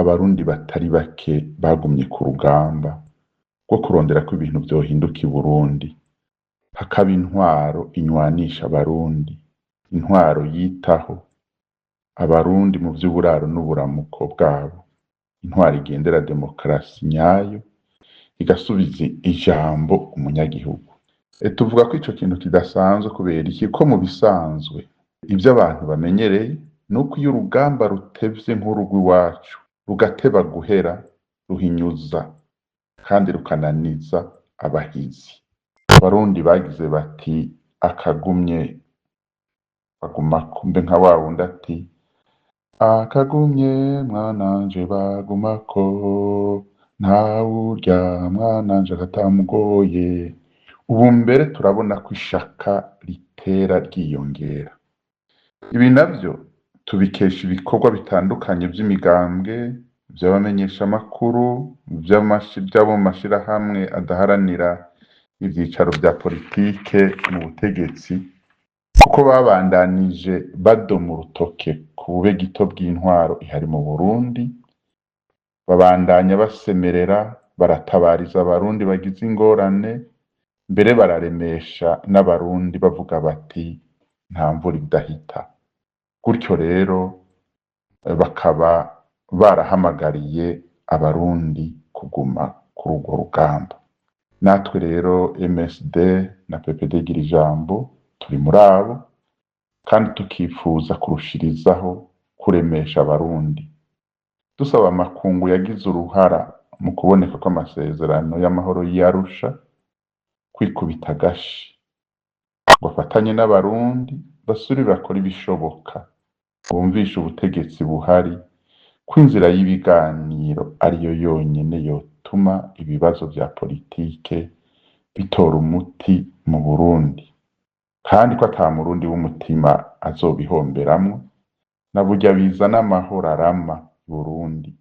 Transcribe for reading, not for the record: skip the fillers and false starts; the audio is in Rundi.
Abarundi batari bake bagumye ku rugamba rwo kurondera ko ibintu vyohinduka i Burundi, hakaba intwaro inywanisha Abarundi, intwaro yitaho Abarundi mu vy'uburaro n'uburamuko bwabo, intwaro igendera demokarasi nyayo, igasubiza ijambo umunyagihugu. Tuvuga ko ico kintu kidasanzwe kubera iki? Ko mu bisanzwe ivyo abantu bamenyereye nuko iyo urugamba rutevye nk'urugw'iwacu rugateba guhera, ruhinyuza kandi rukananiza abahizi. Abarundi bagize bati akagumye bagumako, mbe nka wa wundi ati akagumye mwananje bagumako, ntawurya mwananje akatamugoye. Ubu mbere turabona ko ishaka ritera ryiyongera. Ibi navyo tubikesha ibikorwa bitandukanye vy'imigambwe, vy'abamenyeshamakuru, vy'abo mu mashirahamwe adaharanira ivyicaro vya politike mu butegetsi, kuko babandanije badoma urutoke ku bube gito bw'intwaro ihari mu Burundi, babandanya basemerera, baratabariza Abarundi bagize ingorane, mbere bararemesha n'Abarundi bavuga bati nta mvura idahita. Gutyo rero bakaba barahamagariye Abarundi kuguma kuri urwo rugamba. Natwe rero MSD na PPD Girijambo turi muri abo, kandi tukifuza kurushirizaho kuremesha Abarundi, dusaba amakungu yagize uruhara mu kuboneka kw'amasezerano y'amahoro y'i Arusha kwikubita agashi, ngo afatanye n'Abarundi basubire bakore ibishoboka, bumvishe ubutegetsi buhari ko inzira y'ibiganiro ariyo yonyene yotuma ibibazo vya politike bitora umuti mu Burundi, kandi ko ata murundi w'umutima azobihomberamwo, na burya bizana amahoro arama i Burundi.